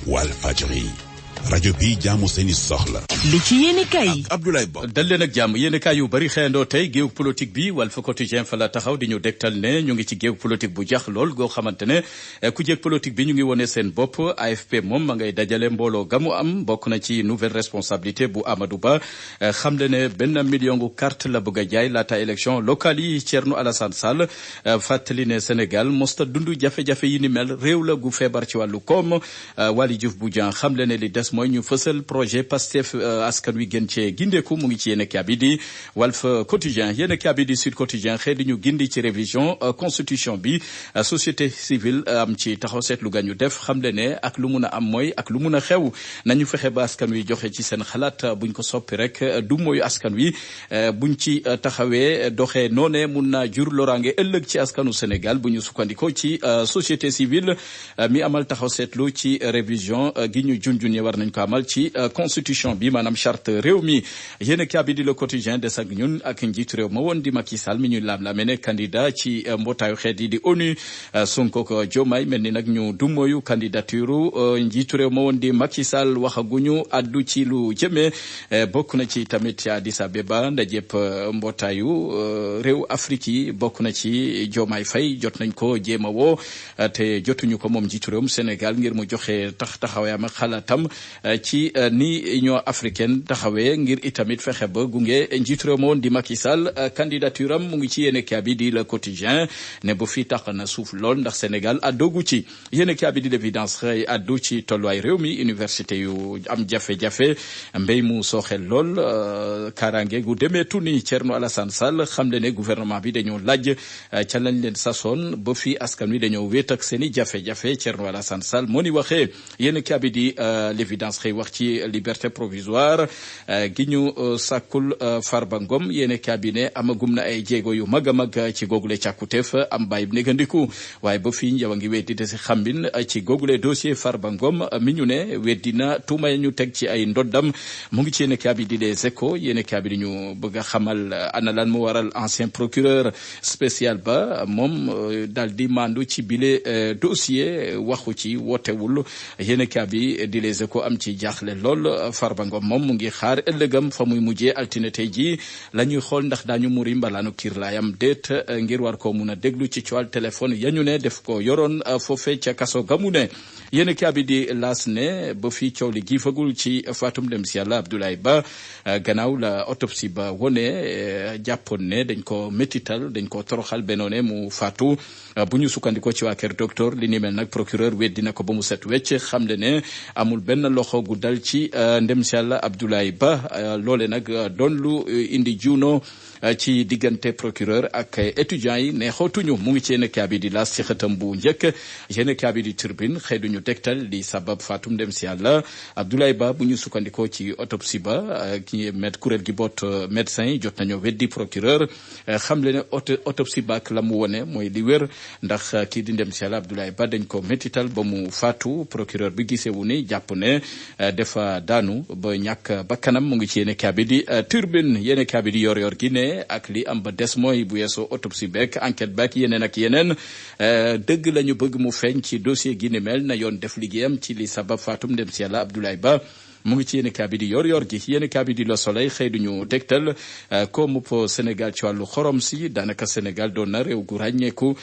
Walfadjri rajo bi jaamu seeni soxla. li ci yéene kay Abdoulaye Ba dal leen ak jàmm yéene kay yu bari xëyandoo tey géew politique bi Walf Quotidien fa la taxaw di ñu dégtal ne ñu ngi ci géew politique bu jax lool goo xamante ne ku jéeg politique bi ñu ngi wone seen bopp. AFP moom ma ngay dajale mbooloo gamu am bokk na ci nouvelle responsabilité bu Amadou Ba xam le ne benn million gu carte la bëgg a jaay laata élection locale yi. Thierno Alassane Sall fàttali ne Sénégal mosta dund jafe-jafe yi ni mel réew la gu feebar ci wàllu koom. Waly Diouf Bodian xam le ne li des mooy ñu fësal projet Pastef askan wi gën cee gindeeku mu ngi ci yéen a bi di Walf Quotidien yéen a bi di Sud Quotidien xëy di ñu gindi ci révision constitution bi. Société civile am ci taxaw seetlu ga ñu def xam le ne ak lu mun a am mooy ak lu mun a xew nañu fexe ba askan wi joxe ci seen xalaat buñ ko soppi rek du mooyu askan wi buñ ci taxawee doxee noone mun naa jur loraange ëllëg ci askanu Sénégal bu ñu sukkandikoo ci société civile mi amal taxaw seetlu ci révision gi ñu junjun war nañ ko amal ci constitution bi maanaam charte réew mi. yéen a bi di Le Quotidien des ak ñun ak njiitu réew ma woon di Macky Sall mi ñu laam-laame ne candidat ci mbootaayu xeet yi di ONU. Sonko ko Diomaye mel ni nag ñu du mooyu candidature njiitu réew ma woon di Macky Sall waxaguñu addu ci lu jëmee bokk na ci tamit ci Addis Abeba ndajëpp mbootaayu réew Afrique yi bokk na ci Diomaye Faye jot nañ ko jéem a woo te jotuñu ko moom njiitu réewum Sénégal ngir mu joxe taxawaayam ak xalaatam ci ni Union africaine taxawee ngir itamit fexe ba gunge njiitu réew ma woon di Macky Sall candidature am mu ngi ci yéene kaa bi di Le Quotidien ne bu fi tax na suuf lool ndax Sénégal addogu ci yéene kaa bi di L'Évidence xëy addu ci tolluwaay réew mi université yu am jafe-jafe mbéy mu sooxel lool kaaraange gu demeetu ni Thierno Alassane Sall xam le ne gouvernement bi dañoo laaj ca lañ leen sasoon ba fi askan wi dañoo wéet ak seen i jafe-jafe Thierno Alassane Sall moo ni waxee yéene kaa bi di L'Évidence xëy wax ci liberté provisoire gi ñu sàkkul Farba Ngom yéene cabinet amagum na ay jéego yu mag a mag ci googule càkkuteef am bàyyi négandiku waaye ba fii njaw a ngi weddi de si xambin ci googule dossier Farba Ngom mi ñu ne weddi na tuuma ñu teg ci ay ndoddam mu ngi ci yéene cabinet di Les Échos yéene cabinet ñu bëgg a xamal ana lan mu waral ancien procureur spécial ba moom daal di mandu ci bile dossier waxu ci wootewul yéene cabinet di Les Échos am ci jaaxle lool Farba Ngom moom mu ngi xaar ëllëgam fa muy mujjee altine tey jii la ñuy xool ndax daañu muri mbalaanu kiirlaayam déet ngir war ko mun a déglu ci coowal téléphone yañu ne def ko yoroon foofee ca kaso gamu ne yéen a bi di L'As ne ba fii coow li giifagul ci fatum dem si yàlla Abdoulaye Ba gannaaw la autopsie ba wone jàppoon ne dañ ko métital dañ ko toroxal benoone mu faatu bu ñu sukkandikoo ci waa kër docteur li ni mel nag procureur weddi na ko ba mu set wecc xam le ne amul benn loxo gu dal ci ndem si yàlla Abdoulaye Ba loole nag doon lu indi juuno ci diggante procureur ak étudiants yi ne xootuñu mu ngi ci yéen a bi di L'As ci xëtam bu njëkk yéen a bi di Tribune xëy duñu tegtal li sabab fatum ndem si yàlla Abdoulaye Ba bu ñu sukkandikoo ci autopsie ba ki kuréel gi boot médecin yi jot nañoo weddi procureur xam le ne autopsie ba ak la mu wone mooy li wér ndax kii di ndem si yàlla Abdoulaye Ba dañ ko métital ba mu faatu procureur bi gisewu ni jàpp ne dafa daanu ba ñàkk bakkanam mu ngi ci yéen a bi di Tribune yéen a bi di yor gi ne ak li am ba des mooy bu yeesoo autopsie beek enquête beek yeneen ak yeneen dëgg la ñu bëgg mu feeñ ci dossier gi ni mel na yoon def liggéeyam ci li sabab fatum ndem si yàlla Abdoulaye Ba mu ngi ci yéen a bi di yor gi yéen a bi di Le Soleil xëy duñu dégtal koomu po Sénégal ci wàllu xorom si daanaka Sénégal doon na réew gu ràññeeku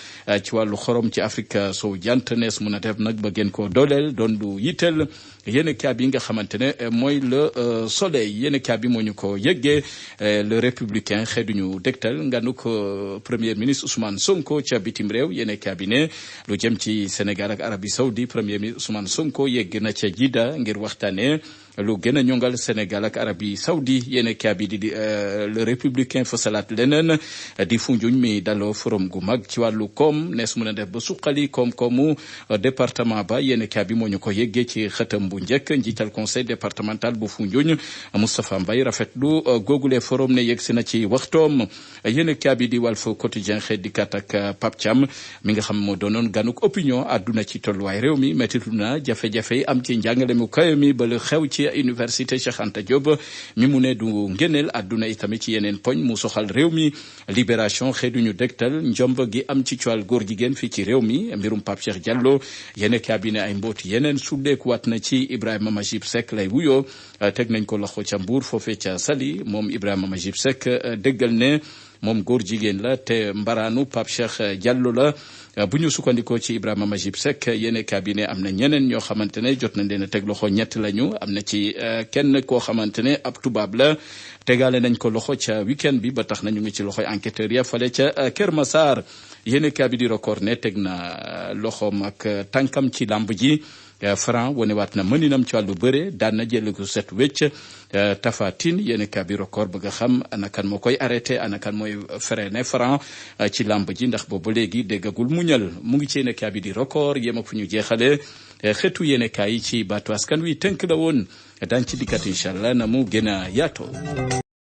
ci wàllu xorom ci Afrique sow jant nees mun a def nag ba gën koo dooleel doon lu yitteel yéen a bi nga xamante ne mooy Le Soleil yéen a bi moo ñu ko yëggee Le Républicain xëy duñu dégtal nganu ko premier ministre Ousmane Sonko ca bitim réew yéen a bi ne lu jëm ci Sénégal ak Arabie Saoudi premier ministre Ousmane Sonko yegg na ca Jidda ngir waxtaanee lu gën a ñongal Sénégal ak Arabie Saoudi yéen a bi di Le Républicain fësalaat leneen di Foundiougne mi daloo forum gu mag ci wàllu koom nees mën a def ba suqali koom-koomu département ba yéen a bi moo ñu ko yëggee ci xëtam bu bu njëkk njiital conseil départemental bu Foundiougne Moustapha Mbaye rafetlu googule forum ne yegg si na ci waxtoom yéen kaabi di Walf Quotidien xëy di kat ak Pape Thiam mi nga xam moo doonoon ganuk opinion àdduna ci tolluwaay réew mi méttitu na jafe-jafe yi am ci njàngale mu kawe mi ba lu xew ci université Cheikh Anta Diop mi mu ne du ngéneel àdduna itamit ci yeneen poñ mu soxal réew mi libération xëy duñu dégtal njomb gi am ci coowal góor jigéen fii ci réew mi mbirum Pape Cheikh Diallo yéen cabinet ay mbooti yeneen suddeekuwaat na ci Ibrahima Majib Seck lay wuyoo teg nañ ko loxo ca Mbour foofee ca Saly moom Ibrahima Majib Seck déggal ne moom góor jigéen la te mbaraanu Pape Cheikh Diallo la bu ñu sukkandikoo ci Ibrahima Majib Seck yéen cabinet am na ñeneen ñoo xamante ne jot nañ leen a teg loxo ñett lañu am na ci kenn koo xamante ne ab tubaab la tegaale nañ ko loxo ca week-end bi ba tax na ñu ngi ci loxoy enquêteur ya fale ca Kër Massar yéen cabinet di record ne teg na loxoom ak tànkam ci làmb ji Franc wonewaat na mëninam ci wàllu bëre daan na jël ko set wecc Tapha Tine yéen kabi record bëgg a xam ana kan moo koy arrêté ana kan mooy freiné Franc ci lamb ji ndax boobu léegi déggagul muñal mu ngi ci yéen kabi di record yem ak fu ñu jeexale xeetu yéen kaay yi ci baatu askan wi tënk la woon daan ci dikkat incha allah na mu gën a yaatoo